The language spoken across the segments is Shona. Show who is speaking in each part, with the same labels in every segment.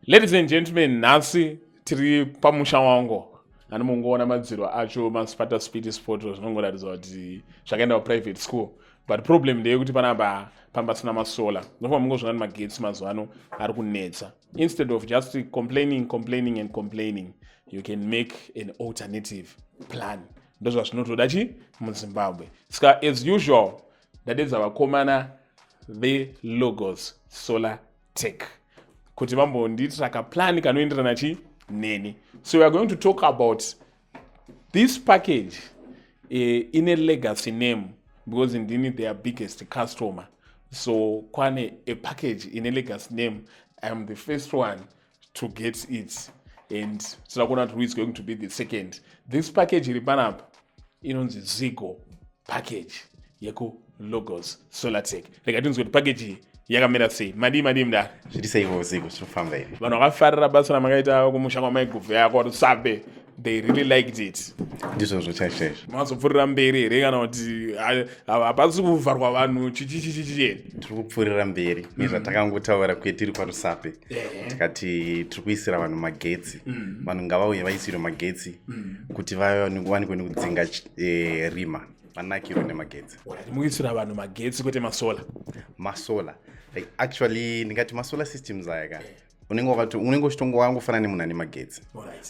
Speaker 1: Ladies and gentlemen, nhasi tiri pamusha wangu. Ani mungoona madziro acho, masipata speed sport, zvinongoratidza kuti zvakaenda kuprivate school, but problem ndeyekuti panapa pambasina masolar. Ndofunga mungozviona magetsi mazuva ano ari kunetsa. Instead of just complaining, complaining and complaining, you can make an alternative plan. Ndozvazvinotoda chi muZimbabwe. Saka as usual ndadedza vakomana veLogos Solar Tech kuti vambondiitira kaplan kanoenderana chi neni. So we are going to talk about this package ine legacy name, because ndini their biggest customer. So kwane a package ine legacy name. I am the first one to get it and tinoda kuona kuti who is going to be the second. This package iri panapa inonzi Zigo package yekuLogos Solartech. Rega tinzwe kuti package iyi yakamira sei. Madii, madii, mudara?
Speaker 2: Zviri seivo, Zigo? Zvinofamba here?
Speaker 1: Vanhu vakafarira basa ramakaita kumusha kwamaigubvu yako waRusape. They really liked it.
Speaker 2: Ndizvozvo chaizvo chaizvo.
Speaker 1: Mazopfuurira mberi here, kana kuti hapasi kuvharwa vanhu chichichichichi here?
Speaker 2: Tiri kupfuurira mberi nezvatakangotaura kwetiri kwaRusape. Tikati tiri kuisira vanhu magetsi. Vanhu ngavauye vaisirwe magetsi kuti vawanikwe nekudzinga rima, vanakirwe nemagetsi.
Speaker 1: Mukuisira vanhu magetsi, kwete masolar?
Speaker 2: Masolar, like, actually ndingati masolar systems aya ka, unenge uchitongo wangofanana nemunhu ane magetsi,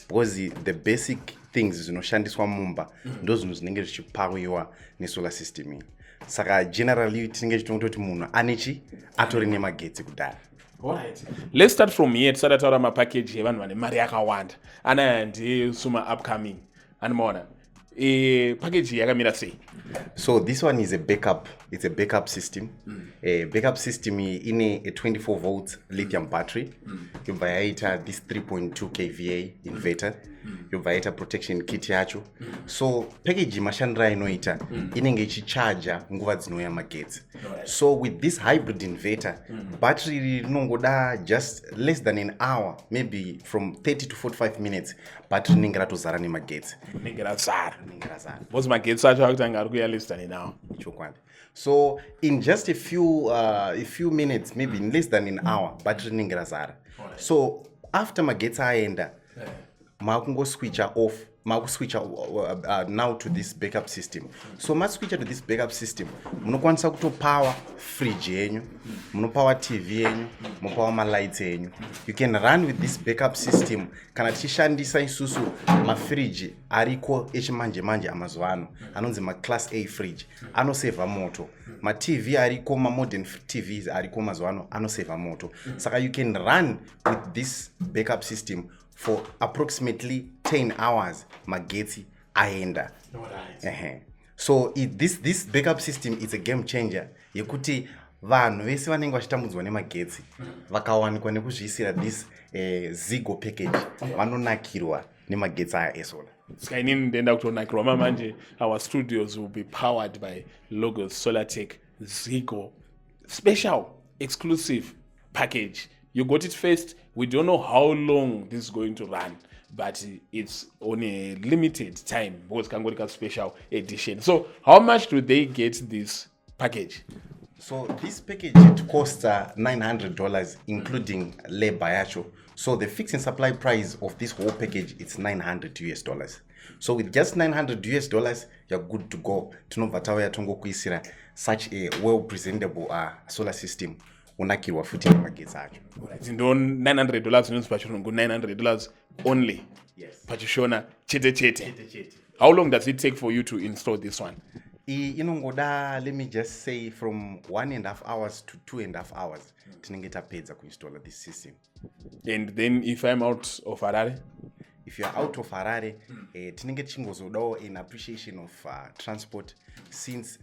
Speaker 2: because the basic things zvinoshandiswa mumba ndo zvinhu zvinenge zvichipowerwa nesolar system iyi. Saka generally tinenge tichitongototi munhu anechi atori nemagetsi kudhara.
Speaker 1: Alright. Let's start from here. Tisati taura mapackage evanhu vane mari yakawanda, anaya ndesuma upcoming animaona. Package iyi yakamira sei?
Speaker 2: So this one is a backup, it's a backup system. Backup system iyi ine a 24 volts lithium battery, yobva yaita this 3.2 kVA inverter, yobva yaita protection kit yacho. So package mashandiro ainoita, inenge ichichaja nguva dzinouya magetsi. So with this hybrid inverter, battery iri rinongoda just less than an hour, maybe from 30 to 45 minutes, battery rinenge ratozara nemagetsi.
Speaker 1: Rinenge razara.
Speaker 2: Rinenge razara.
Speaker 1: Because magetsi acho akutanga ari kuya less than an hour.
Speaker 2: Chokwadi. So in just a few minutes, maybe in less than an hour, battery rinenge razara. So after magetsi aenda, makungoswitcha off, makuswitcha now to this backup system. So maswitcha to this backup system, munokwanisa kutopower fridge yenyu, munopower TV yenyu, mupower malights enyu. You can run with this backup system. Kana tichishandisa isusu mafriji ariko echimanje manje amazuva ano anonzi maclass A fridge, anosevha moto. MaTV ariko, mamodern TVs ariko mazuva ano anosevha moto. Saka you can run with this backup system for approximately 10 hours magetsi aenda. Ehe. So this backup system is a game changer yekuti vanhu vese vanenge vachitambudzwa nemagetsi vakawanikwa nekuzviisira this Zigo package, vanonakirwa nemagetsi aya esolar.
Speaker 1: Saka inini ndenda kutonakirwa mamanje. Our studios will be powered by Logos Solartech Zigo special exclusive package. You got it first. We don't know how long this is going to run, but it's on a limited time because kangori ka special edition. So how much do they get this package?
Speaker 2: So this package, it costs $900 including labor yacho. So the fixed and supply price of this whole package, it's $900 US. So with just $900 US, you're good to go. Tinobva tauya tongokuisira such a well presentable solar system, unakirwa futi nemagetsi acho.
Speaker 1: Right, ndo $900 inonzi pachirungu $900 only.
Speaker 2: Yes.
Speaker 1: Pachishona chete chete. How long does it take for you to install this one?
Speaker 2: Iyi inongoda, let me just say, from 1.5 hours to 2.5 hours, tinenge tapedza kuinstalla this system.
Speaker 1: And then if I'm out of Harare?
Speaker 2: If you are out of Harare, tinenge tichingozodawo an appreciation of transport, since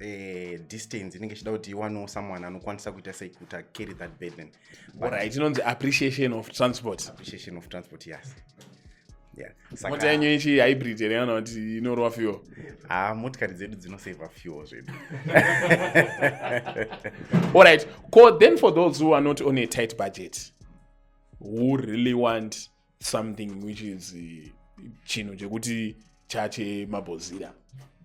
Speaker 2: distance inenge ichida kuti iwanewo someone anokwanisa kuita sei kuti carry that burden. But
Speaker 1: Alright, inonzi appreciation of transport.
Speaker 2: Appreciation of transport, yes, yeah.
Speaker 1: Mota yenyu ichi hybrid here, kana kuti inorova fuel?
Speaker 2: Ah, motikari dzedu dzinoseva fuel zvedu.
Speaker 1: Alright, cool. Then for those who are not on a tight budget, who really want something which is chinhu chekuti chache mabhozira,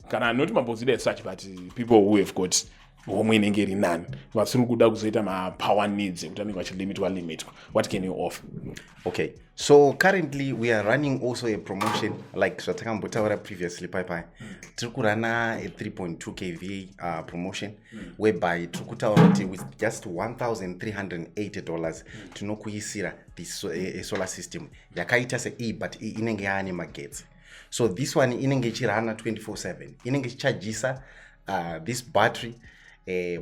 Speaker 1: kana not mabhozira as such, but people who have got Homwe inenge iri nani, vasiri kuda kuzoita mapower needs ekuti anenge vachilimitwa limitwa. What can you offer?
Speaker 2: Okay, so currently we are running also a promotion like zvatakambotaura previously pai. Tiri kuruna a 3.2 kV promotion whereby tiri kutaura kuti with just $1380 tinokuisira the so, a solar system yakaita sei, but iyi inenge yaane magetsi. So this one inenge ichirana 24/7, inenge ichichajisa this battery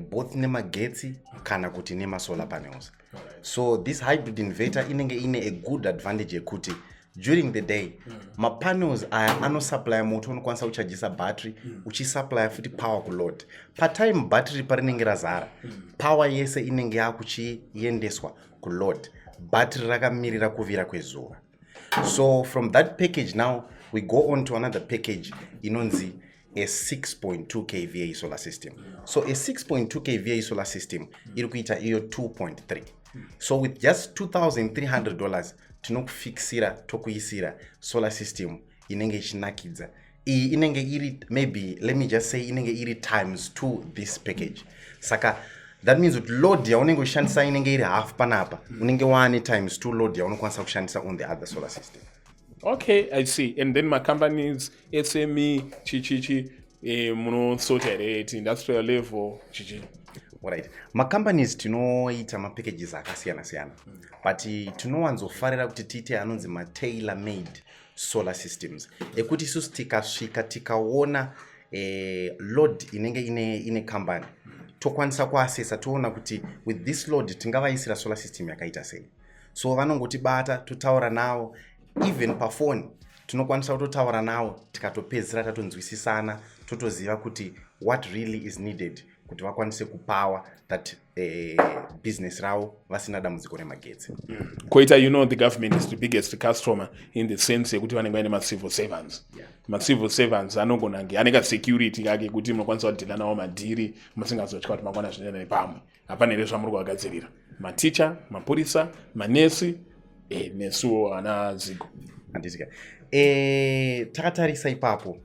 Speaker 2: both nemagetsi kana kuti nemasolar panels. So this hybrid inverter inenge ine a good advantage yekuti during the day mapanels aya anosupplya moto unokwanisa kuchajisa battery, uchisupplya futi power kuload. Patime battery parinenge razara, power yese inenge yakuchiendeswa kuload, battery rakamirira kuvira kwezuva. So from that package now we go on to another package inonzi a 6.2 kVA solar system. So a 6.2 kVA solar system iri kuita iyo 2.3. So with just $2300 tinokufikisira, tokuisira solar system inenge ichinakidza. Iyi inenge iri, maybe let me just say, inenge iri times 2 this package. Saka that means kuti load yaunenge uchishandisa inenge iri half panapa, unenge waane times 2 load yaunokwanisa kushandisa on the other solar system.
Speaker 1: Okay, I see. And then macompanies, SME, chichichi, munosota here at industrial level, chichi?
Speaker 2: Right, macompanies tinoita mapackages akasiyana siyana, but tinowanzofarira kuti tiite anonzi matailor made solar systems, ekuti isusu tikasvika tikaona load inenge ine company, tokwanisa kuasesa, toona kuti with this load tingavaisira solar system yakaita sei. So vanongotibata, totaura navo, even pafoni tinokwanisa kutotaura navo, tikatopedzisira tatonzwisisana, totoziva kuti what really is needed kuti vakwanise kupower that business ravo vasina dambudziko remagetsi.
Speaker 1: Koita, the government is the biggest customer in the sense yekuti vanenge vaine macivil servants. Macivil servants anogona kunge ane kasecurity kake kuti munokwanisa kudhila nawo madhiri musingazotya kuti mangwana zvinoenda nepamwe. Hapana here zvamuri kuvagadzirira, maticha, mapurisa, manesi, nesuwo ana Zigo?
Speaker 2: Handitika takatarisa ipapo,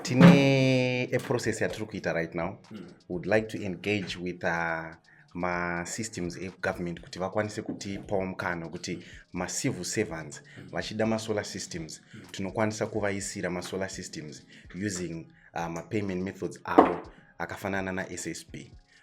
Speaker 2: tine a process yatiri kuita right now. Would like to engage with masystems egovernment kuti vakwanise kutipawo mukana wekuti macivil servants vachida masolar systems, tinokwanisa kuvaisira masolar systems using mapayment methods avo akafanana naSSB.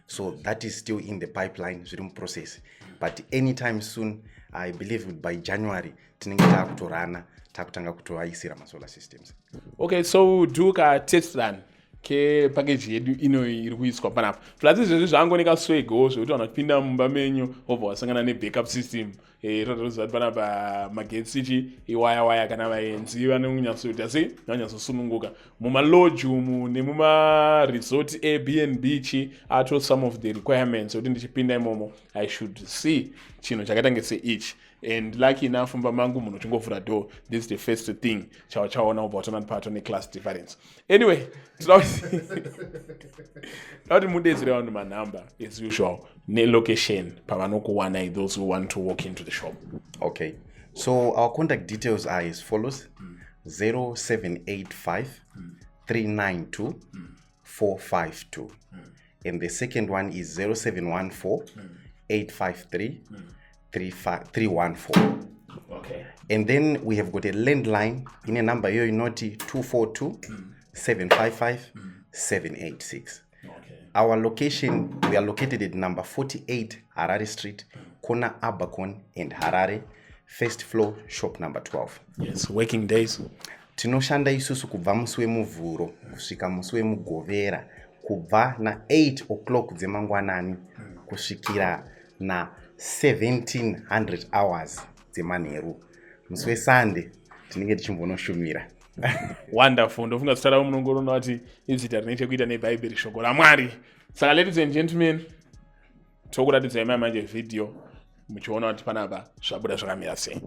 Speaker 2: So that is still in the pipeline, zviri muprocess, but anytime soon, I believe by January, tinenge taakutorana, taakutanga kutovaisira masolar systems.
Speaker 1: Okay, so do ka test run kepackage yedu inoyi iri kuiswa panapa. Plus izvezvi zvaangoneka swego zvekuti vanhu vachipinda mumba menyu wobva wasangana nebackup system. Totoziva kuti panapa magetsi chi iwaya waya, kana vaenzi vanonyatsoita sei, vanonyatsosununguka mumalodge umu nemumaresort, Airbnb chi ato some of the requirements ekuti ndichipinda imomo I should see chinhu chakaita nge seichi. And lucky enough, mumba mangu munhu uchingovhura door, this is the first thing chawachaona, ubva watoona pato neclass difference. Anyway, toda kuti mudetsere vanhu manhamba as usual nelocation pavanokuwanai, those who want to walk into the shop.
Speaker 2: Okay, so our contact details are as follows: 0785 392 452, and the second one is 0714 853 314. And then we have got a landline ine number iyoyo inoti 242 755 786. Our location, we are located at number 48 Harare Street, corner Abercorn and Harare, first floor, shop number 12.
Speaker 1: Yes, working days?
Speaker 2: Tinoshanda isusu kubva musi weMuvhuro kusvika musi weMugovera, kubva na8 o'clock dzemangwanani kusvikira na1700 hours dzemanheru. Musi weSunday tinenge tichimbonoshumira.
Speaker 1: Wonderful. Ndofunga zita ravo munongorona kuti izita rine chekuita nebhaibheri, shoko raMwari. Saka ladies and gentlemen, tokuratidzai mai manje vhidhiyo muchiona kuti panapa zvabuda zvakamira sei.